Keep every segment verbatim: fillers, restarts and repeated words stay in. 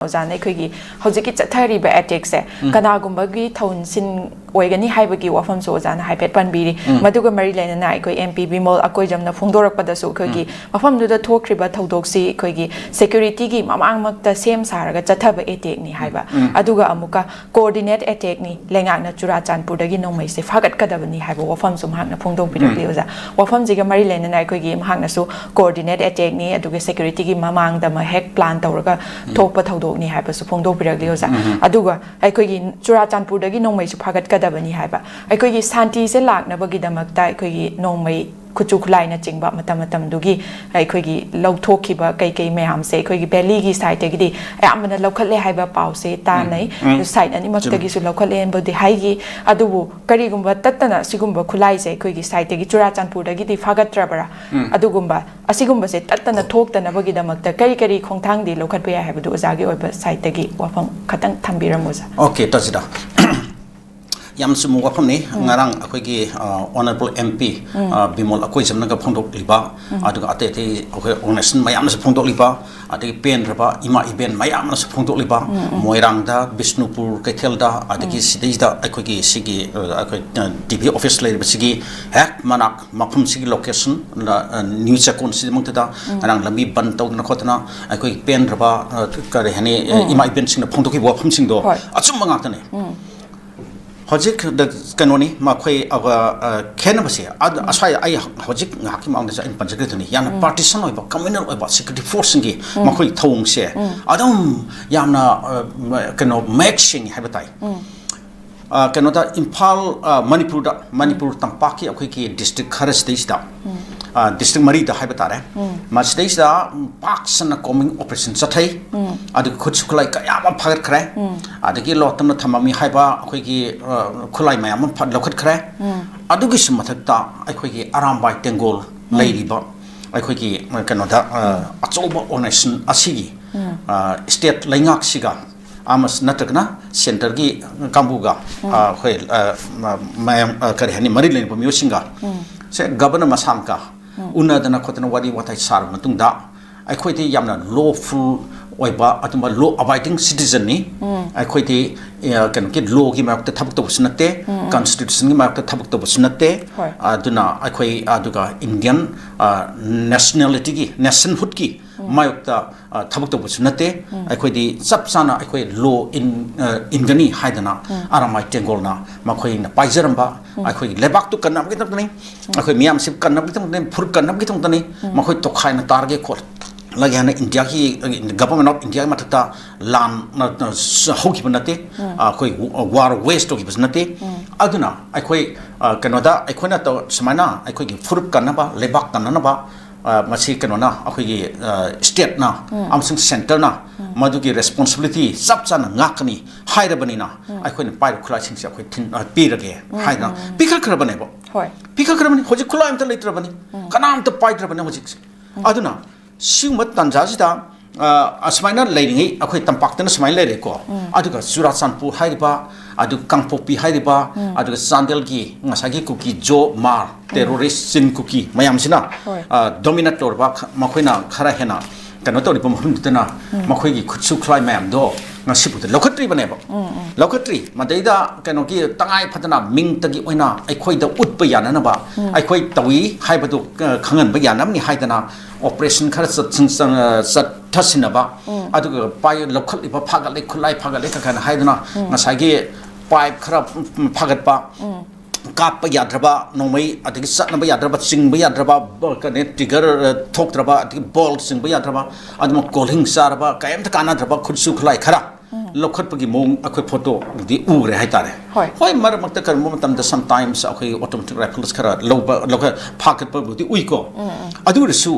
ꯑꯣꯖꯥꯅ ꯑꯩꯈꯣꯏꯒꯤ ꯍꯧꯖꯤꯛꯀꯤ ꯆꯠꯊꯔꯤꯕ ꯑꯦꯇꯦꯛꯁꯦ ꯀꯅꯥꯒꯨꯝꯕꯒꯤ ꯊꯧꯁꯤꯟ ꯑꯣꯏꯒꯅꯤ ꯍꯥꯏꯕꯒꯤ ꯋꯥꯐꯝꯁꯨ ꯑꯣꯖꯥꯅ ꯍꯥꯏꯐꯦꯠ ꯄꯟꯕꯤꯔꯤ꯫ ꯃꯗꯨꯒ ꯃꯔꯤ ꯂꯩꯅꯅ ꯑꯩꯈꯣꯏ M P ꯕꯤꯃꯣꯜ ꯑꯀꯣꯏꯖꯝꯅ ꯐꯣꯡꯗꯣꯔꯛꯄꯗꯁꯨ ꯑꯩꯈꯣꯏꯒꯤ ꯃꯐꯝꯗꯨꯗ ꯊꯣꯛꯈ꯭ꯔꯤꯕ ꯊꯧꯗꯣꯛꯁꯤ ꯑꯩꯈꯣꯏꯒꯤ ꯁꯦꯀ꯭ꯌꯨꯔꯤꯇꯤꯒꯤ ꯃꯃꯥꯡꯃꯛꯇ ꯁꯦꯝ ꯁꯥꯔꯒ ꯆꯠꯊꯕ ꯑꯦꯇꯦꯛꯅꯤ ꯍꯥꯏꯕ, ꯑꯗꯨꯒ ꯑꯃꯨꯛꯀ ꯀꯣꯑꯣꯔꯗꯤꯅꯦꯠ ꯑꯦꯇꯦꯛꯅꯤ, ꯂꯩꯉꯥꯛꯅ ꯆꯨꯔꯥꯆꯥꯟꯄꯨꯔꯗꯒꯤ ꯅꯣꯡꯃꯩꯁꯦ ꯐꯥꯒꯠꯀꯗꯕꯅꯤ ꯍꯥꯏꯕ ꯋꯥꯐꯝꯁꯨ ꯃꯍꯥꯛꯅ ꯐꯣꯡꯗꯣꯛꯄꯤꯔꯛꯂꯤ ꯑꯣꯖꯥ꯫ ꯋꯥꯐꯝꯁꯤꯒ ꯃꯔꯤ ꯂꯩꯅꯅ ꯑꯩꯈꯣꯏꯒꯤ ꯃꯍꯥꯛꯅꯁꯨ ꯀꯣꯑꯣꯔꯗꯤꯅꯦꯠ ꯑꯦꯇꯦꯛꯅꯤ, ꯑꯗꯨꯒ ꯁꯦꯀ꯭ꯌꯨꯔꯤꯇꯤꯒꯤ ꯃꯃꯥꯡꯗ ꯑꯃ ꯍꯦꯛ ꯄ꯭ꯂꯥꯟ ꯇꯧꯔꯒ ꯊꯣꯛꯄ ꯊꯧꯗꯣꯛꯅꯤ ꯍꯥꯏꯕꯁꯨ ꯐꯣꯡꯗꯣꯛꯄꯤꯔꯛꯂꯤ ꯑꯣꯖꯥ꯫ ꯑꯗꯨꯒ ꯑꯩꯈꯣꯏꯒꯤ ꯆꯨꯔꯥꯆꯥꯟꯄꯨꯔꯗꯒꯤ ꯅꯣꯡꯃꯩꯁꯨ ꯐꯥꯒꯠꯀꯗꯕꯅꯤ ꯍꯥꯏꯕ, ꯑꯩꯈꯣꯏꯒꯤ ꯁꯥꯟꯇꯤꯁꯦ ꯂꯥꯛꯅꯕꯒꯤꯗꯃꯛꯇ ꯑꯩꯈꯣꯏꯒꯤ ꯅꯣꯡꯃꯩ ꯈꯨꯠꯁꯨ ꯈꯨꯠꯂꯥꯏꯅꯆꯤꯡꯕ ꯃꯇꯝ ꯃꯇꯝꯗꯨꯒꯤ ꯑꯩꯈꯣꯏꯒꯤ ꯂꯧꯊꯣꯛꯈꯤꯕ ꯀꯩ ꯀꯩ ꯃꯌꯥꯝꯁꯦ ꯑꯩꯈꯣꯏꯒꯤ ꯚꯦꯂꯤꯒꯤ ꯁꯥꯏꯠꯇꯒꯤ ꯑꯌꯥꯝꯕꯅ ꯂꯧꯈꯠꯂꯦ ꯍꯥꯏꯕ ꯄꯥꯎꯁꯦ ꯇꯥꯅꯩ꯫ ꯁꯥꯏꯠ ꯑꯅꯤꯃꯛꯇꯒꯤꯁꯨ ꯂꯧꯈꯠꯂꯦꯅꯕꯨꯗꯤ ꯍꯥꯏꯈꯤ, ꯑꯗꯨꯕꯨ ꯀꯔꯤꯒꯨꯝꯕ ꯇꯠꯇꯅ ꯁꯤꯒꯨꯝꯕ ꯈꯨꯠꯂꯥꯏꯁꯦ ꯑꯩꯈꯣꯏꯒꯤ ꯁꯥꯏꯠꯇꯒꯤ ꯆꯨꯔꯥꯆꯥꯟꯄꯨꯔꯗꯒꯤꯗꯤ ꯐꯥꯒꯠꯇ꯭ꯔꯕ꯭ꯔꯥ? ꯑꯗꯨꯒꯨꯝꯕ ꯑꯁꯤꯒꯨꯝꯕꯁꯦ ꯇꯠꯇꯅ ꯊꯣꯛꯇꯅꯕꯒꯤꯗꯃꯛꯇ ꯀꯔꯤ ꯀꯔꯤ ꯈꯣꯡꯊꯥꯡꯗꯤ ꯂꯧꯈꯠꯄ ꯌꯥꯏ ꯍꯥꯏꯕꯗꯨ ꯑꯣꯖꯥꯒꯤ ꯑꯣꯏꯕ ꯁꯥꯏꯠꯇꯒꯤ ꯋꯥꯐꯝ ꯈꯇꯪ ꯊꯝꯕꯤꯔꯝꯃꯨ ꯑꯣꯖꯥ꯫ ꯑꯣꯀꯦ, ꯇꯥꯖꯤꯗ꯫ ꯌꯥꯝ ꯆꯨꯝꯕ ꯋꯥꯐꯝꯅꯤ꯫ ꯉꯔꯥꯡ ꯑꯩꯈꯣꯏꯒꯤ ꯑꯣꯅꯔꯦꯕꯜ M P ꯕꯤꯃꯣꯜ ꯑꯀꯣꯏꯖꯝꯅꯒ ꯐꯣꯡꯗꯣꯛꯂꯤꯕ, ꯑꯗꯨꯒ ꯑꯇꯩ ꯑꯇꯩ ꯑꯩꯈꯣꯏ ꯑꯣꯔꯒꯅꯥꯏꯖꯦꯁꯟ ꯃꯌꯥꯝꯅꯁꯨ ꯐꯣꯡꯗꯣꯛꯂꯤꯕ, ꯑꯗꯒꯤ ꯄꯦꯟꯗ꯭ꯔꯕ ꯏꯃꯥ ꯏꯕꯦꯟ ꯃꯌꯥꯝꯅꯁꯨ ꯐꯣꯡꯗꯣꯛꯂꯤꯕ, ꯃꯣꯏꯔꯥꯡꯗ, ꯕꯤꯁꯅꯨꯄꯨꯔ ꯀꯩꯊꯦꯜꯗ, ꯑꯗꯒꯤ ꯁꯤꯗꯩꯁꯤꯗ ꯑꯩꯈꯣꯏꯒꯤ ꯁꯤꯒꯤ ꯑꯩꯈꯣꯏ D P office ꯂꯩꯔꯤꯕꯁꯤꯒꯤ ꯍꯦꯛ ꯃꯅꯥꯛ, ꯃꯐꯝꯁꯤꯒꯤ ꯂꯣꯀꯦꯁꯟ, ꯅ꯭ꯌꯨ ꯆꯦꯛꯀꯣꯟꯁꯤꯃꯛꯇꯗ ꯉꯔꯥꯡ ꯂꯝꯕꯤ ꯕꯟ ꯇꯧꯗꯅ ꯈꯣꯠꯇꯅ ꯑꯩꯈꯣꯏꯒꯤ ꯄꯦꯟꯗ꯭ꯔꯕ, ꯀꯔꯤ ꯍꯥꯏꯅꯤ, ꯏꯃꯥ ꯏꯕꯦꯟꯁꯤꯡꯅ ꯐꯣꯡꯗꯣꯛꯈꯤꯕ ꯋꯥꯐꯝꯁꯤꯡꯗꯣ ꯑꯆꯨꯝꯕ ꯉꯥꯛꯇꯅꯦ꯫ ꯍꯧꯖꯤꯛ ꯀꯩꯅꯣꯅꯤ, ꯃꯈꯣꯏ ꯈꯦꯠꯅꯕꯁꯦ ꯑꯁ꯭ꯋꯥꯏ ꯑꯩ ꯍꯧꯖꯤꯛ ꯉꯥꯏꯍꯥꯛꯀꯤ ꯃꯃꯥꯡꯗꯁꯨ ꯑꯩꯅ ꯄꯟꯖꯈ꯭ꯔꯤꯗꯨꯅꯤ, ꯌꯥꯝꯅ ꯄꯥꯔꯇꯤꯁꯟ ꯑꯣꯏꯕ, ꯀꯝꯃ꯭ꯌꯨꯅꯦꯜ ꯑꯣꯏꯕ ꯁꯦꯀ꯭ꯌꯨꯔꯤꯇꯤ ꯐꯣꯔꯁꯁꯤꯡꯒꯤ ꯃꯈꯣꯏꯒꯤ ꯊꯧꯑꯣꯡꯁꯦ ꯑꯗꯨꯝ ꯌꯥꯝꯅ ꯀꯩꯅꯣ ꯃꯌꯦꯛ ꯁꯦꯡꯉꯤ ꯍꯥꯏꯕ ꯇꯥꯏ꯫ ꯀꯩꯅꯣꯗ ꯏꯝꯐꯥꯜ, ꯃꯅꯤꯄꯨꯔꯗ, ꯃꯅꯤꯄꯨꯔ ꯇꯝꯄꯥꯛꯀꯤ ꯑꯩꯈꯣꯏꯒꯤ ꯗꯤꯁꯇ꯭ꯔꯤꯛ ꯈꯔꯁꯤꯗꯩꯁꯤꯗ, ꯗꯤꯁꯇ꯭ꯔꯤꯛ ꯃꯔꯤꯗ ꯍꯥꯏꯕ ꯇꯥꯔꯦ, ꯃꯁꯤꯗꯩꯁꯤꯗ ꯄꯥꯛ ꯁꯟꯅ ꯀꯣꯝꯕꯤꯡ ꯑꯣꯄꯔꯦꯁꯟ ꯆꯠꯊꯩ꯫ ꯑꯗꯨꯒ ꯈꯨꯠꯁꯨ ꯈꯨꯠꯂꯥꯏ ꯀꯌꯥ ꯑꯃ ꯐꯥꯒꯠꯈ꯭ꯔꯦ꯫ ꯑꯗꯒꯤ ꯂꯣꯠꯇꯅ ꯊꯝꯃꯝꯃꯤ ꯍꯥꯏꯕ ꯑꯩꯈꯣꯏꯒꯤ ꯈꯨꯠꯂꯥꯏ ꯃꯌꯥꯝ ꯑꯃ ꯂꯧꯈꯠꯈ꯭ꯔꯦ꯫ ꯑꯗꯨꯒꯤꯁꯨ ꯃꯊꯛꯇ ꯑꯩꯈꯣꯏꯒꯤ ꯑꯔꯥꯝꯕꯥꯏ ꯇꯦꯡꯒꯣꯜ ꯂꯩꯔꯤꯕ ꯑꯩꯈꯣꯏꯒꯤ ꯀꯩꯅꯣꯗ, ꯑꯆꯧꯕ ꯑꯣꯔꯒꯅꯥꯏꯖꯦꯁꯟ ꯑꯁꯤꯒꯤ, ꯁ꯭ꯇꯦꯠ ꯂꯩꯉꯥꯛꯁꯤꯒ ꯑꯃꯁꯨ ꯅꯠꯇ꯭ꯔꯒꯅ ꯁꯦꯟꯇꯔꯒꯤ ꯀꯥꯡꯕꯨꯒ, ꯑꯩꯈꯣꯏ ꯃꯌꯥꯝ, ꯀꯔꯤ ꯍꯥꯏꯅꯤ, ꯃꯔꯤ ꯂꯩꯅꯕ ꯃꯤꯑꯣꯏꯁꯤꯡꯒ, ꯁꯦ ꯒꯕꯔꯅꯔ ꯃꯁꯥꯃꯛꯀ ꯎꯅꯗꯅ ꯈꯣꯠꯇꯅ ꯋꯥꯔꯤ ꯋꯥꯇꯥꯏ ꯁꯥꯔꯕ ꯃꯇꯨꯡꯗ ꯑꯩꯈꯣꯏꯗꯤ ꯌꯥꯝꯅ ꯂꯣꯐꯨꯜ ꯑꯣꯏꯕ ꯑꯗꯨꯝꯕ law abiding citizenꯅꯤ꯫ ꯑꯩꯈꯣꯏꯗꯤ ꯑ, ꯀꯩꯅꯣꯒꯤ lawꯒꯤ ꯃꯥꯌꯣꯛꯇ ꯊꯕꯛ ꯇꯧꯕꯁꯨ ꯅꯠꯇꯦ, constitutionꯒꯤ ꯃꯥꯌꯣꯛꯇ ꯊꯕꯛ ꯇꯧꯕꯁꯨ ꯅꯠꯇꯦ꯫ ꯍꯣꯏ꯫ ꯑꯗꯨꯅ ꯑꯩꯈꯣꯏ ꯑꯗꯨꯒ Indian nationalityꯒꯤ, nationhoodꯀꯤ ꯃꯥꯌꯣꯛꯇ ꯑ, ꯊꯕꯛ ꯇꯧꯕꯁꯨ ꯅꯠꯇꯦ꯫ ꯑꯩꯈꯣꯏꯗꯤ ꯆꯞ ꯆꯥꯅ ꯑꯩꯈꯣꯏ law ꯏꯟ ꯑ, ꯏꯟꯒꯅꯤ ꯍꯥꯏꯗꯅ ꯑꯔꯥꯃꯥꯏ ꯇꯦꯡꯒꯣꯜꯅ ꯃꯈꯣꯏꯅ ꯄꯥꯏꯖꯔꯝꯕ ꯑꯩꯈꯣꯏꯒꯤ ꯂꯩꯕꯥꯛꯇꯨ ꯀꯟꯅꯕꯒꯤꯗꯃꯛꯇꯅꯤ, ꯑꯩꯈꯣꯏ ꯃꯤꯌꯥꯝꯁꯤ ꯀꯟꯅꯕꯒꯤꯗꯃꯛꯇꯅꯤ, ꯐꯨꯔꯨꯞ ꯀꯟꯅꯕꯒꯤꯗꯃꯛꯇꯅꯤ꯫ ꯃꯈꯣꯏ ꯇꯣꯈꯥꯏꯅ ꯇꯥꯔꯒꯦ ꯈꯣꯠꯂꯒꯦ ꯍꯥꯏꯅ Indiaꯒꯤ, government of Indiaꯒꯤ ꯃꯊꯛꯇ ꯂꯥꯟ ꯑ, ꯑ, ꯍꯧꯈꯤꯕ ꯅꯠꯇꯦ꯫ ꯑꯩꯈꯣꯏ war wage ꯇꯧꯈꯤꯕꯁꯨ ꯅꯠꯇꯦ꯫ ꯑꯗꯨꯅ ꯑꯩꯈꯣꯏ ꯑ, ꯀꯩꯅꯣꯗ ꯑꯩꯈꯣꯏꯅ ꯇꯧ-, ꯁꯨꯃꯥꯏꯅ ꯑꯩꯈꯣꯏꯒꯤ ꯐꯨꯔꯨꯞ ꯀꯟꯅꯕ, ꯂꯩꯕꯥꯛ ꯀꯟꯅꯅꯕ ꯑ, ꯃꯁꯤ ꯀꯩꯅꯣꯅ, ꯑꯩꯈꯣꯏꯒꯤ stateꯅ ꯑꯃꯁꯨꯡ centreꯅ ꯃꯗꯨꯒꯤ responsibility ꯆꯞ ꯆꯥꯅ ꯉꯥꯛꯀꯅꯤ ꯍꯥꯏꯔꯕꯅꯤꯅ ꯑꯩꯈꯣꯏꯅ ꯄꯥꯏꯔꯤꯕ ꯈꯨꯠꯂꯥꯏꯁꯤꯡꯁꯦ ꯑꯩꯈꯣꯏ ꯊꯤꯟ-, ꯑ, ꯄꯤꯔꯒꯦ ꯍꯥꯏꯗꯅ ꯄꯤꯈꯠꯈ꯭ꯔꯕꯅꯦꯕ꯫ ꯍꯣꯏ꯫ ꯄꯤꯈꯠꯈ꯭ꯔꯕꯅꯤ꯫ ꯍꯧꯖꯤꯛ ꯈꯨꯠꯂꯥꯏ ꯑꯝꯇ ꯂꯩꯇ꯭ꯔꯕꯅꯤ, ꯀꯅꯥꯝꯇ ꯄꯥꯏꯗ꯭ꯔꯕꯅꯤ ꯍꯧꯖꯤꯛꯁꯦ꯫ ꯑꯗꯨꯅ ꯁꯤꯒꯨꯝꯕ ꯇꯥꯟꯖꯥꯁꯤꯗ ꯑ, ꯑꯁꯨꯃꯥꯏꯅ ꯂꯩꯔꯤꯉꯩ ꯑꯩꯈꯣꯏ ꯇꯝꯄꯥꯛꯇꯅ ꯁꯨꯃꯥꯏꯅ ꯂꯩꯔꯦꯀꯣ꯫ ꯑꯗꯨꯒ ꯆꯨꯔꯥꯆꯥꯟꯄꯨꯔ ꯍꯥꯏꯔꯤꯕ, ꯑꯗꯨꯒ ꯀꯥꯡꯄꯣꯛꯄꯤ ꯍꯥꯏꯔꯤꯕ, ꯑꯗꯨꯒ ꯆꯥꯟꯗꯦꯜꯒꯤ ꯉꯁꯥꯏꯒꯤ ꯀꯨꯀꯤ ꯖꯣ ꯃꯥꯔ terrorist ꯆꯤꯟ ꯀꯨꯀꯤ ꯃꯌꯥꯝꯁꯤꯅ ꯍꯣꯏ꯫ ꯑ, dominate ꯇꯧꯔꯤꯕ ꯈ-, ꯃꯈꯣꯏꯅ ꯈꯔ ꯍꯦꯟꯅ ꯀꯩꯅꯣ ꯇꯧꯔꯤꯕ ꯃꯐꯝꯗꯨꯗꯅ ꯃꯈꯣꯏꯒꯤ ꯈꯨꯠꯁꯨ ꯈꯨꯠꯂꯥꯏ ꯃꯌꯥꯝꯗꯣ ꯉꯁꯤꯐꯥꯎꯗ ꯂꯧꯈꯠꯇ꯭ꯔꯤꯕꯅꯦꯕ꯫ ꯂꯧꯈꯠꯇ꯭ꯔꯤ꯫ ꯃꯗꯩꯗ ꯀꯩꯅꯣꯒꯤ ꯇꯉꯥꯏ ꯐꯗꯅ ꯃꯤꯡꯇꯒꯤ ꯑꯣꯏꯅ ꯑꯩꯈꯣꯏꯗ ꯎꯠꯄ ꯌꯥꯅꯅꯕ, ꯑꯩꯈꯣꯏ ꯇꯧꯏ ꯍꯥꯏꯕꯗꯨ, ꯑ, ꯈꯪꯍꯟꯕ ꯌꯥꯅꯕꯅꯤ ꯍꯥꯏꯗꯅ operation ꯈꯔ ꯆꯠꯁꯤꯟ-, ꯆꯪ-, ꯆꯠꯊꯁꯤꯟꯅꯕ, ꯑꯗꯨꯒ ꯄꯥꯏ-, ꯂꯧꯈꯠꯂꯤꯕ ꯐꯥꯒꯠꯂꯦ, ꯈꯨꯠꯂꯥꯏ ꯐꯥꯒꯠꯂꯦ ꯀ-, ꯀꯥꯏꯅ ꯍꯥꯏꯗꯨꯅ ꯉꯁꯥꯏꯒꯤ pipe ꯈꯔ ꯐꯥꯒꯠꯄ, ꯀꯥꯞꯄ ꯌꯥꯗ꯭ꯔꯕ ꯅꯣꯡꯃꯩ, ꯑꯗꯒꯤ ꯆꯠꯅꯕ ꯌꯥꯗ꯭ꯔꯕ, ꯆꯤꯡꯕ ꯌꯥꯗ꯭ꯔꯕ, ꯕ-, ꯀꯩꯅꯣ, trigger, ꯑ, ꯊꯣꯛꯇ꯭ꯔꯕ, ꯑꯗꯒꯤ bolt ꯆꯤꯡꯕ ꯌꯥꯗ꯭ꯔꯕ, ꯑꯗꯨꯃꯛ ꯀꯣꯜꯍꯤꯡ ꯆꯥꯔꯕ, ꯀꯔꯤꯝꯇ ꯀꯥꯟꯅꯗ꯭ꯔꯕ ꯈꯨꯠꯁꯨ ꯈꯨꯠꯂꯥꯏ ꯈꯔ ꯂꯧꯈꯠꯄꯒꯤ ꯃꯑꯣꯡ ꯑꯩꯈꯣꯏ photoꯗꯤ ꯎꯈ꯭ꯔꯦ ꯍꯥꯏꯇꯥꯔꯦ꯫ ꯍꯣꯏ꯫ ꯍꯣꯏ, ꯃꯔꯛ ꯃꯔꯛꯇ ꯀꯔꯤꯒꯨꯝꯕ ꯃꯇꯝꯗ sometimes ꯑꯩꯈꯣꯏ automatic rifles ꯈꯔ ꯂꯧꯕ, ꯂꯧꯈꯠ-, ꯐꯥꯒꯠꯄꯕꯨꯗꯤ ꯎꯏꯀꯣ꯫ ꯑꯗꯨ ꯑꯣꯏꯔꯁꯨ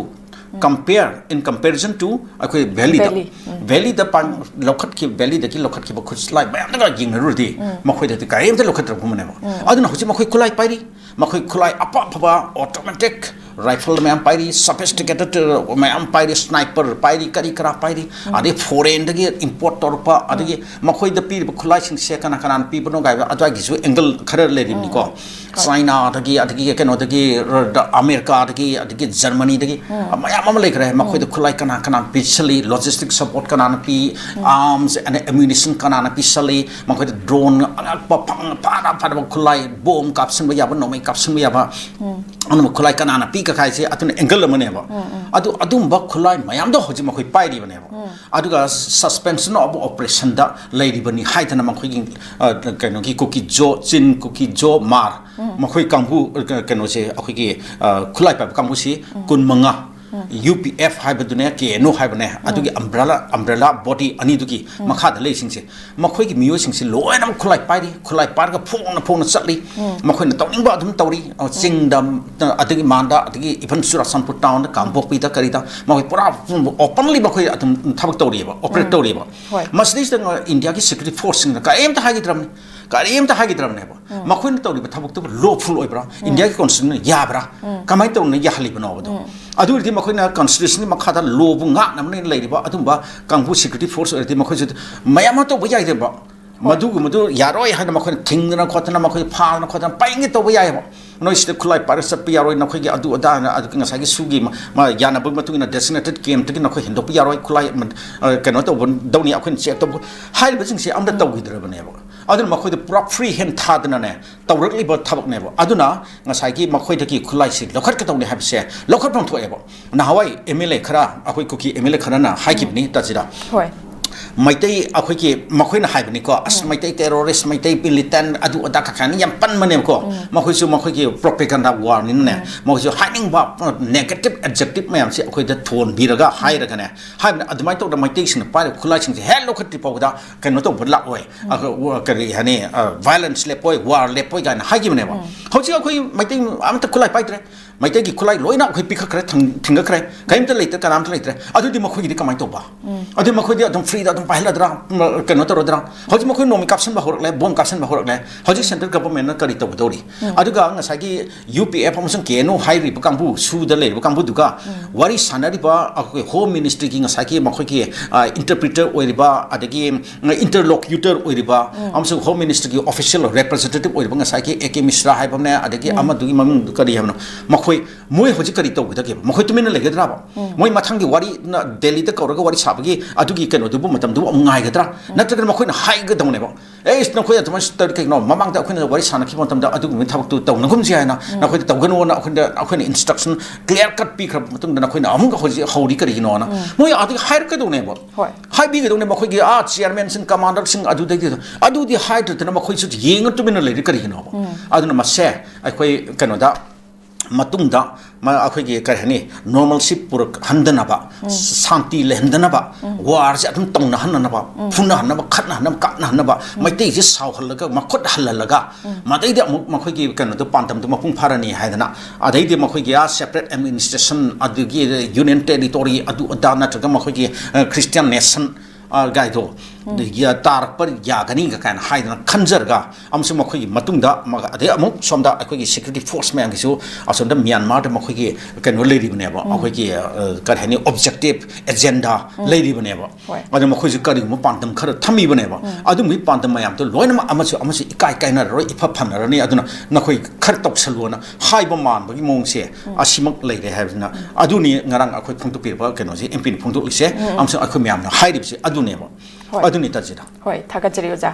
compare, in comparison to ꯑꯩꯈꯣꯏ valleyꯗ, Valley, ꯎꯝ꯫ valleyꯗ ꯄꯥꯡ-, ꯂꯧꯈꯠꯈꯤꯕ, valleyꯗꯒꯤ ꯂꯧꯈꯠꯈꯤꯕ ꯈꯨꯠꯂꯥꯏ ꯃꯌꯥꯝꯗꯨꯒ ꯌꯦꯡꯅꯔꯨꯔꯗꯤ ꯃꯈꯣꯏꯗꯗꯤ ꯀꯔꯤꯝꯇ ꯂꯧꯈꯠꯇ꯭ꯔꯒꯨꯝꯕꯅꯦꯕ꯫ ꯑꯗꯨꯅ ꯍꯧꯖꯤꯛ ꯃꯈꯣꯏ ꯈꯨꯠꯂꯥꯏ ꯄꯥꯏꯔꯤ, ꯃꯈꯣꯏ ꯈꯨꯠꯂꯥꯏ ꯑꯐ ꯑꯐꯕ automatic ꯔꯥꯏꯐꯜ ꯃꯌꯥꯝ ꯄꯥꯏꯔꯤ, ꯁꯣꯐꯤꯁꯇꯤꯀꯦꯇꯦꯠ ꯃꯌꯥꯝ ꯄꯥꯏꯔꯤ, ꯁ꯭ꯅꯥꯏꯄꯔ ꯄꯥꯏꯔꯤ, ꯀꯔꯤ ꯀꯔꯥ ꯄꯥꯏꯔꯤ, ꯑꯗꯩ ꯐꯣꯔꯦꯟꯗꯒꯤ ꯏꯝꯄꯣꯔꯠ ꯇꯧꯔꯛꯄ, ꯑꯗꯒꯤ ꯃꯈꯣꯏꯗ ꯄꯤꯔꯤꯕ ꯈꯨꯠꯂꯥꯏꯁꯤꯡꯁꯦ ꯀꯅꯥ ꯀꯅꯥꯅ ꯄꯤꯕꯅꯣ ꯀꯥꯏꯕ ꯑꯗꯨꯋꯥꯏꯒꯤꯁꯨ ꯑꯦꯡꯒꯜ ꯈꯔ ꯂꯩꯔꯤꯕꯅꯤꯀꯣ꯫ ꯆꯥꯏꯅꯥꯗꯒꯤ, ꯑꯗꯒꯤ ꯀꯩꯅꯣꯗꯒꯤ, ꯑꯃꯦꯔꯤꯀꯥꯗꯒꯤ, ꯑꯗꯒꯤ ꯖꯔꯃꯅꯤꯗꯒꯤ ꯃꯌꯥꯝ ꯑꯃ ꯂꯩꯈ꯭ꯔꯦ꯫ ꯃꯈꯣꯏꯗ ꯈꯨꯠꯂꯥꯏ ꯀꯅꯥ ꯀꯅꯥꯅ ꯄꯤꯁꯜꯂꯤ, ꯂꯣꯖꯤꯁꯇꯤꯛ ꯁꯄꯣꯔꯠ ꯀꯅꯥꯅ ꯄꯤ, ꯑꯥꯔꯝꯁ ꯑꯦꯟ ꯑꯦꯃ꯭ꯌꯨꯅꯤꯁꯟ ꯀꯅꯥꯅ ꯄꯤꯁꯜꯂꯤ, ꯃꯈꯣꯏꯗ ꯗ꯭ꯔꯣꯟ ꯑꯉꯛꯄ ꯐꯪ-, ꯐꯅ ꯐꯅꯕ ꯈꯨꯠꯂꯥꯏ, ꯕꯣꯝ ꯀꯥꯞꯁꯤꯟꯕ ꯌꯥꯕ, ꯅꯣꯡꯃꯩ ꯀꯥꯞꯁꯤꯟꯕ ꯌꯥꯕ, ꯑꯗꯨꯝꯕ ꯈꯨꯠꯂꯥꯏ ꯀꯅꯥꯅ ꯄꯤ ꯀꯥꯏꯁꯦ ꯑꯗꯨꯅ ꯑꯦꯡꯒꯜ ꯑꯃꯅꯦꯕ꯫ ꯑꯗꯨ ꯑꯗꯨꯝꯕ ꯈꯨꯠꯂꯥꯏ ꯃꯌꯥꯝꯗꯣ ꯍꯧꯖꯤꯛ ꯃꯈꯣꯏ ꯄꯥꯏꯔꯤꯕꯅꯦꯕ꯫ ꯑꯗꯨꯒ suspension of operation ꯗ ꯂꯩꯔꯤꯕꯅꯤ ꯍꯥꯏꯗꯅ ꯃꯈꯣꯏꯒꯤ, ꯑ, ꯀꯩꯅꯣꯒꯤ ꯀꯨꯀꯤ ꯖꯣ, ꯆꯤꯟ ꯀꯨꯀꯤ ꯖꯣ ꯃꯥꯔ, ꯃꯈꯣꯏ ꯀꯥꯡꯕꯨ, ꯑ, ꯀꯩꯅꯣꯁꯦ ꯑꯩꯈꯣꯏꯒꯤ, ꯑ, ꯈꯨꯠꯂꯥꯏ ꯄꯥꯏꯕ ꯀꯥꯡꯕꯨꯁꯤ ꯀꯨꯟꯃꯉꯥ, ꯌꯨ ꯄꯤ ꯑꯦꯐ ꯍꯥꯏꯕꯗꯨꯅꯦ, ꯀꯦ ꯑꯦꯟ ꯑꯣ ꯍꯥꯏꯕꯅꯦ, ꯑꯗꯨꯒꯤ ꯑꯝꯕ꯭ꯔꯦꯂꯥ, ꯑꯝꯕ꯭ꯔꯦꯂꯥ ꯕꯣꯗꯤ ꯑꯅꯤꯗꯨꯒꯤ ꯃꯈꯥꯗ ꯂꯩꯁꯤꯡꯁꯦ, ꯃꯈꯣꯏꯒꯤ ꯃꯤꯑꯣꯏꯁꯤꯡꯁꯤ ꯂꯣꯏꯅꯃꯛ ꯈꯨꯠꯂꯥꯏ ꯄꯥꯏꯔꯤ, ꯈꯨꯠꯂꯥꯏ ꯄꯥꯏꯔꯒ ꯐꯣꯡꯅ ꯐꯣꯡꯅ ꯆꯠꯂꯤ꯫ ꯃꯈꯣꯏꯅ ꯇꯧꯅꯤꯡꯕ ꯑꯗꯨꯝ ꯇꯧꯔꯤ꯫ ꯑ, ꯆꯤꯡꯗ, ꯑꯗꯒꯤ ꯃꯥꯟꯗ, ꯑꯗꯒꯤ even ꯆꯨꯔꯥꯆꯥꯟꯄꯨꯔ ꯇꯥꯎꯟꯗ, ꯀꯥꯡꯄꯣꯛꯄꯤꯗ, ꯀꯔꯤꯗ, ꯃꯈꯣꯏ ꯄꯨꯔꯥ openly ꯃꯈꯣꯏ ꯑꯗꯨꯝ ꯊꯕꯛ ꯇꯧꯔꯤꯑꯕ, ꯑꯣꯄꯔꯦꯠ ꯇꯧꯔꯤꯑꯕ꯫ ꯍꯣꯏ꯫ ꯃꯁꯤꯗꯩꯁꯤꯗ ꯏꯟꯗꯤꯌꯥꯒꯤ ꯁꯦꯀ꯭ꯌꯨꯔꯤꯇꯤ ꯐꯣꯔꯁꯁꯤꯡꯅ ꯀꯔꯤꯝꯇ ꯍꯥꯏꯈꯤꯗ꯭ꯔꯕꯅꯤ, ꯀꯔꯤꯝꯇ ꯍꯥꯏꯈꯤꯗ꯭ꯔꯕꯅꯦꯕ꯫ ꯃꯈꯣꯏꯅ ꯇꯧꯔꯤꯕ ꯊꯕꯛꯇꯨꯕꯨ ꯂꯣꯐꯨꯜ ꯑꯣꯏꯕ꯭ꯔꯥ, ꯏꯟꯗꯤꯌꯥꯒꯤ ꯀꯣꯟꯁꯇꯤꯇ꯭ꯌꯨꯁꯟꯅ ꯌꯥꯕ꯭ꯔꯥ, ꯀꯃꯥꯏꯅ ꯇꯧꯅ ꯌꯥꯍꯜꯂꯤꯕꯅꯣꯕꯗꯣ? ꯑꯗꯨ ꯑꯣꯏꯔꯗꯤ ꯃꯈꯣꯏꯅ ꯀꯟꯁꯇꯤꯇ꯭ꯌꯨꯁꯟꯒꯤ ꯃꯈꯥꯗ ꯂꯣꯕꯨ ꯉꯥꯛꯅꯕꯅꯦꯅ ꯂꯩꯔꯤꯕ ꯑꯗꯨꯝꯕ ꯀꯥꯡꯕꯨ ꯁꯦꯀ꯭ꯌꯨꯔꯤꯇꯤ ꯐꯣꯔꯁ ꯑꯣꯏꯔꯗꯤ ꯃꯈꯣꯏꯁꯨ ꯃꯌꯥꯝ ꯑꯃ ꯇꯧꯕ ꯌꯥꯏꯗꯕ꯫ ꯃꯗꯨꯒꯨꯝꯕꯗꯨ ꯌꯥꯔꯣꯏ ꯍꯥꯏꯅ ꯃꯈꯣꯏꯅ ꯊꯤꯡꯗꯅ ꯈꯣꯠꯇꯅ, ꯃꯈꯣꯏ ꯐꯥꯗꯅ ꯈꯣꯠꯇꯅ ꯄꯥꯏꯒꯦ ꯇꯧꯕ ꯌꯥꯏꯑꯕ꯫ ꯅꯣꯏ ꯁꯤꯗ ꯈꯨꯠꯂꯥꯏ ꯄꯥꯏꯔꯒ ꯆꯠꯄ ꯌꯥꯔꯣꯏ, ꯅꯈꯣꯏꯒꯤ ꯑꯗꯨ ꯑꯗꯥꯅ, ꯑꯗꯨꯒ ꯉꯁꯥꯏꯒꯤ ꯁꯨꯒꯤ ꯃ-, ꯃ-, ꯌꯥꯅꯕꯒꯤ ꯃꯇꯨꯡ ꯏꯟꯅ ꯗꯦꯁꯤꯒꯅꯦꯇꯦꯠ ꯀꯦꯝꯞꯇꯒꯤ ꯅꯈꯣꯏ ꯍꯦꯟꯗꯣꯛꯄ ꯌꯥꯔꯣꯏ, ꯈꯨꯠꯂꯥꯏ ꯃ-, ꯑ, ꯀꯩꯅꯣ ꯇꯧꯕꯗꯧꯅꯤ, ꯑꯩꯈꯣꯏꯅ ꯆꯦꯛ ꯇꯧꯕ ꯍꯥꯏꯔꯤꯕꯁꯤꯡꯁꯦ ꯑꯝꯇ ꯇꯧꯈꯤꯗ꯭ꯔꯕꯅꯦꯕ꯫ ꯑꯗꯨꯅ ꯃꯈꯣꯏꯗ ꯄꯨꯔꯥ ꯐ꯭ꯔꯤ ꯍꯦꯟ ꯊꯥꯗꯅꯅꯦ ꯇꯧꯔꯛꯂꯤꯕ ꯊꯕꯛꯅꯦꯕ꯫ ꯑꯗꯨꯅ ꯉꯁꯥꯏꯒꯤ ꯃꯈꯣꯏꯗꯒꯤ ꯈꯨꯠꯂꯥꯏꯁꯤ ꯂꯧꯈꯠꯀꯗꯧꯅꯤ ꯍꯥꯏꯕꯁꯦ ꯂꯧꯈꯠꯐꯝ ꯊꯣꯛꯑꯦꯕ꯫ ꯅꯍꯥꯟꯋꯥꯏ ꯑꯦꯝ ꯑꯦꯜ ꯑꯦ ꯈꯔ, ꯑꯩꯈꯣꯏ ꯀꯨꯀꯤ ꯑꯦꯝ ꯑꯦꯜ ꯑꯦ ꯈꯔꯅ ꯍꯥꯏꯈꯤꯕꯅꯤ ꯇꯥꯖꯤꯗ꯫ ꯍꯣꯏ꯫ ꯃꯩꯇꯩ ꯑꯩꯈꯣꯏꯒꯤ ꯃꯈꯣꯏꯅ ꯍꯥꯏꯕꯅꯤꯀꯣ, "ꯑꯁ, ꯃꯩꯇꯩ ꯇꯦꯔꯣꯔꯤꯁ, ꯃꯩꯇꯩ ꯃꯤꯂꯤꯇꯦꯟ, ꯑꯗꯨ ꯑꯗꯥ ꯀꯥꯏꯅ ꯌꯥꯝ ꯄꯟꯕꯅꯦꯕꯀꯣ"꯫ ꯃꯈꯣꯏꯁꯨ ꯃꯈꯣꯏꯒꯤ ꯄ꯭ꯔꯣꯄꯦꯒꯟꯗꯥ ꯋꯥꯔꯅꯤꯅꯅꯦ, ꯃꯈꯣꯏꯁꯨ ꯍꯥꯏꯅꯤꯡꯕ ꯅꯦꯒꯦꯇꯤꯞ ꯑꯦꯗꯖꯦꯛꯇꯤꯞ ꯃꯌꯥꯝꯁꯦ ꯑꯩꯈꯣꯏꯗ ꯊꯣꯟꯕꯤꯔꯒ ꯍꯥꯏꯔꯒꯅꯦ, ꯍꯥꯏꯕꯅ ꯑꯗꯨꯃꯥꯏꯅ ꯇꯧꯗꯅ ꯃꯩꯇꯩꯁꯤꯡꯅ ꯄꯥꯏꯔꯤꯕ ꯈꯨꯠꯂꯥꯏꯁꯤꯡꯁꯦ ꯍꯦꯛ ꯂꯧꯈꯠꯇ꯭ꯔꯤ ꯐꯥꯎꯕꯗ ꯀꯩꯅꯣ ꯇꯧꯕ ꯂꯥꯛꯑꯣꯏ꯫ ꯑ, ꯀꯔꯤ ꯍꯥꯏꯅꯤ, ꯚꯥꯏꯂꯦꯟꯁ ꯂꯦꯞꯄꯣꯏ, ꯋꯥꯔ ꯂꯦꯞꯄꯣꯏ ꯀꯥꯏꯅ ꯍꯥꯏꯈꯤꯕꯅꯦꯕ꯫ ꯍꯧꯖꯤꯛ ꯑꯩꯈꯣꯏ ꯃꯩꯇꯩ ꯑꯃꯠꯇ ꯈꯨꯠꯂꯥꯏ ꯄꯥꯏꯗ꯭ꯔꯦ꯫ ꯃꯩꯇꯩꯒꯤ ꯈꯨꯠꯂꯥꯏ ꯂꯣꯏꯅ ꯑꯩꯈꯣꯏ ꯄꯤꯈꯠꯈ꯭ꯔꯦ, ꯊꯤꯡ-, ꯊꯤꯡꯒꯠꯈ꯭ꯔꯦ꯫ ꯀꯔꯤꯝꯇ ꯂꯩꯇ꯭ꯔꯦ, ꯀꯅꯥꯝꯇ ꯂꯩꯇ꯭ꯔꯦ꯫ ꯑꯗꯨꯗꯤ ꯃꯈꯣꯏꯒꯤꯗꯤ ꯀꯃꯥꯏꯅ ꯇꯧꯕ? ꯑꯗꯨꯗꯤ ꯃꯈꯣꯏꯗꯤ ꯑꯗꯨꯝ ꯐ꯭ꯔꯤꯗ ꯑꯗꯨꯝ ꯄꯥꯏꯍꯜꯂꯗ꯭ꯔꯥ, ꯎꯝ, ꯀꯩꯅꯣ ꯇꯧꯔꯗ꯭ꯔꯥ? ꯍꯧꯖꯤꯛ ꯃꯈꯣꯏ ꯅꯣꯡꯃꯩ ꯀꯥꯞꯁꯤꯟꯕ ꯍꯧꯔꯛꯂꯦ, ꯕꯣꯝ ꯀꯥꯞꯁꯤꯟꯕ ꯍꯧꯔꯛꯂꯦ꯫ ꯍꯧꯖꯤꯛ central government ꯅ ꯀꯔꯤ ꯇꯧꯒꯗꯧꯔꯤ? ꯑꯗꯨꯒ ꯉꯁꯥꯏꯒꯤ ꯌꯨ ꯄꯤ ꯑꯦꯐ ꯑꯃꯁꯨꯡ ꯀꯦ ꯑꯦꯟ ꯑꯣ ꯍꯥꯏꯔꯤꯕ ꯀꯥꯡꯕꯨ, ꯁꯨꯗ ꯂꯩꯔꯤꯕ ꯀꯥꯡꯕꯨꯗꯨꯒ ꯋꯥꯔꯤ ꯁꯥꯟꯅꯔꯤꯕ ꯑꯩꯈꯣꯏ Home Ministry ꯒꯤ ꯉꯁꯥꯏꯒꯤ ꯃꯈꯣꯏꯒꯤ, ꯑ, interpreter ꯑꯣꯏꯔꯤꯕ, ꯑꯗꯒꯤ interlocutor ꯑꯣꯏꯔꯤꯕ, ꯑꯃꯁꯨꯡ Home Ministry ꯒꯤ official representative ꯑꯣꯏꯔꯤꯕ ꯉꯁꯥꯏꯒꯤ ꯑꯦ ꯀꯦ ꯃꯤꯁ꯭ꯔꯥ ꯍꯥꯏꯕ ꯑꯃꯅꯦ, ꯑꯗꯒꯤ ꯑꯃꯗꯨꯒꯤ ꯃꯃꯤꯡꯗꯨ ꯀꯔꯤ ꯍꯥꯏꯕꯅꯣ? ꯃꯈꯣꯏ, ꯃꯣꯏ ꯍꯧꯖꯤꯛ ꯀꯔꯤ ꯇꯧꯒꯗꯒꯦꯕ? ꯃꯈꯣꯏ ꯇꯨꯃꯤꯟꯅ ꯂꯩꯒꯗ꯭ꯔꯥꯕ? ꯃꯣꯏ ꯃꯊꯪꯒꯤ ꯋꯥꯔꯤ ꯅ-, ꯗꯦꯜꯂꯤꯗ ꯀꯧꯔꯒ ꯋꯥꯔꯤ ꯁꯥꯕꯒꯤ ꯑꯗꯨꯒꯤ ꯀꯩꯅꯣꯗꯨꯕꯨ, ꯃꯇꯝꯗꯨꯕꯨ ꯑꯃꯨꯛ ꯉꯥꯏꯒꯗ꯭ꯔꯥ? ꯅꯠꯇ꯭ꯔꯒꯅ ꯃꯈꯣꯏꯅ ꯍꯥꯏꯒꯗꯧꯅꯦꯕ, "ꯑꯦ, ꯏꯁ, ꯅꯈꯣꯏ ꯑꯗꯨꯃꯥꯏꯅ ꯇꯧꯔꯤ ꯀꯩꯒꯤꯅꯣ? ꯃꯃꯥꯡꯗ ꯑꯩꯈꯣꯏꯅ ꯋꯥꯔꯤ ꯁꯥꯟꯅꯈꯤꯕ ꯃꯇꯝꯗ ꯑꯗꯨꯒꯨꯝꯕꯒꯤ ꯊꯕꯛꯇꯨ ꯇꯧꯅꯒꯨꯝꯁꯤ ꯍꯥꯏꯅ ꯅꯈꯣꯏꯗ ꯇꯧꯒꯅꯨꯅ ꯑꯩꯈꯣꯏꯗ, ꯑꯩꯈꯣꯏꯅ instruction clear cut ꯄꯤꯈ꯭ꯔꯕ ꯃꯇꯨꯡꯗ ꯅꯈꯣꯏꯅ ꯑꯃꯨꯛ ꯍꯧꯖꯤꯛ ꯍꯧꯔꯤ ꯀꯔꯤꯒꯤꯅꯣꯅ?" ꯃꯣꯏ ꯑꯗꯒꯤ ꯍꯥꯏꯔꯛꯀꯗꯧꯅꯦꯕ꯫ ꯍꯣꯏ꯫ ꯍꯥꯏꯕꯤꯒꯗꯧꯅꯦ ꯃꯈꯣꯏꯒꯤ, ꯑꯥ, chairman ꯁꯤꯡ, commander ꯁꯤꯡ ꯑꯗꯨꯗꯒꯤ꯫ ꯑꯗꯨꯗꯤ ꯍꯥꯏꯗ꯭ꯔꯗꯅ ꯃꯈꯣꯏꯁꯨ ꯌꯦꯡꯉ ꯇꯨꯃꯤꯟꯅ ꯂꯩꯔꯤ ꯀꯔꯤꯒꯤꯅꯣꯕ? ꯑꯗꯨꯅ ꯃꯁꯦ ꯑꯩꯈꯣꯏ ꯀꯩꯅꯣꯗ ꯃꯇꯨꯡꯗ ꯃ-, ꯑꯩꯈꯣꯏꯒꯤ ꯀꯔꯤ ꯍꯥꯏꯅꯤ, normalcy ꯄꯨꯔꯛꯍꯟꯗꯅꯕ, ꯁꯥꯟꯇꯤ ꯂꯩꯍꯟꯗꯅꯕ, war ꯁꯦ ꯑꯗꯨꯝ ꯇꯧꯅꯍꯟꯅꯅꯕ, ꯐꯨꯅꯍꯟꯅꯕ, ꯈꯠꯅꯍꯟꯅꯕ, ꯀꯥꯞꯅꯍꯟꯅꯕ, ꯃꯩꯇꯩꯁꯦ ꯁꯥꯎꯍꯜꯂꯒ, ꯃꯈꯨꯠ ꯍꯜꯍꯜꯂꯒ, ꯃꯗꯩꯗꯤ ꯑꯃꯨꯛ ꯃꯈꯣꯏꯒꯤ ꯀꯩꯅꯣꯗꯣ, ꯄꯥꯟꯗꯝꯗꯣ ꯃꯄꯨꯡ ꯐꯥꯔꯅꯤ ꯍꯥꯏꯗꯅ, ꯑꯗꯩꯗꯤ ꯃꯈꯣꯏꯒꯤ ꯑꯥ separate administration, ꯑꯗꯒꯤ union territory, ꯑꯗꯨ ꯑꯗꯥ, ꯅꯠꯇ꯭ꯔꯒ ꯃꯈꯣꯏꯒꯤ, ꯑ, Christian nation, ꯑ, ꯒꯥꯏꯗꯣ, ꯑꯗꯒꯤ ꯇꯥꯔꯛꯄ ꯌꯥꯒꯅꯤꯒ ꯀꯥꯏꯅ ꯍꯥꯏꯗꯅ ꯈꯟꯖꯔꯒ, ꯑꯃꯁꯨꯡ ꯃꯈꯣꯏꯒꯤ ꯃꯇꯨꯡꯗ ꯃ-, ꯑꯗꯩ ꯑꯃꯨꯛ ꯁꯣꯝꯗ ꯑꯩꯈꯣꯏꯒꯤ security force ꯃꯌꯥꯝꯒꯤꯁꯨ ꯑꯁꯣꯝꯗ ꯃ꯭ꯌꯥꯟꯃꯥꯔꯗ ꯃꯈꯣꯏꯒꯤ ꯀꯩꯅꯣ ꯂꯩꯔꯤꯕꯅꯦꯕ, ꯑꯩꯈꯣꯏꯒꯤ, ꯑ, ꯀꯔꯤ ꯍꯥꯏꯅꯤ, objective agenda ꯂꯩꯔꯤꯕꯅꯦꯕ꯫ ꯍꯣꯏ꯫ ꯑꯗꯣ ꯃꯈꯣꯏꯁꯨ ꯀꯔꯤꯒꯨꯝꯕ ꯄꯥꯟꯗꯝ ꯈꯔ ꯊꯝꯃꯤꯕꯅꯦꯕ꯫ ꯑꯗꯨꯝꯕꯒꯤ ꯄꯥꯟꯗꯝ ꯃꯌꯥꯝꯗꯣ ꯂꯣꯏꯅꯃꯛ ꯑꯃꯁꯨ ꯑꯃꯁꯨ ꯏꯀꯥꯏ ꯀꯥꯏꯅꯔꯔꯣꯏ, ꯏꯐ ꯐꯅꯔꯅꯤ꯫ ꯑꯗꯨꯅ ꯅꯈꯣꯏ ꯈꯔ ꯇꯧꯁꯜꯂꯨꯅ ꯍꯥꯏꯕ ꯃꯥꯟꯕꯒꯤ ꯃꯑꯣꯡꯁꯦ ꯑꯁꯤꯃꯛ ꯂꯩꯔꯦ ꯍꯥꯏꯕꯁꯤꯅ, ꯑꯗꯨꯅꯤ ꯉꯔꯥꯡ ꯑꯩꯈꯣꯏ ꯐꯣꯡꯗꯣꯛꯄꯤꯔꯤꯕ ꯀꯩꯅꯣꯁꯦ, ꯑꯦꯝ ꯄꯤꯅ ꯐꯣꯡꯗꯣꯛꯂꯤꯁꯦ, ꯑꯃꯁꯨꯡ ꯑꯩꯈꯣꯏ ꯃꯌꯥꯝꯅ ꯍꯥꯏꯔꯤꯕꯁꯦ ꯑꯗꯨꯅꯦꯕ꯫ ꯍꯣꯏ꯫ ꯑꯗꯨꯅꯤ ꯇꯥꯖꯤꯗ꯫ ꯍꯣꯏ, ꯊꯥꯒꯠꯆꯔꯤ ꯑꯣꯖꯥ꯫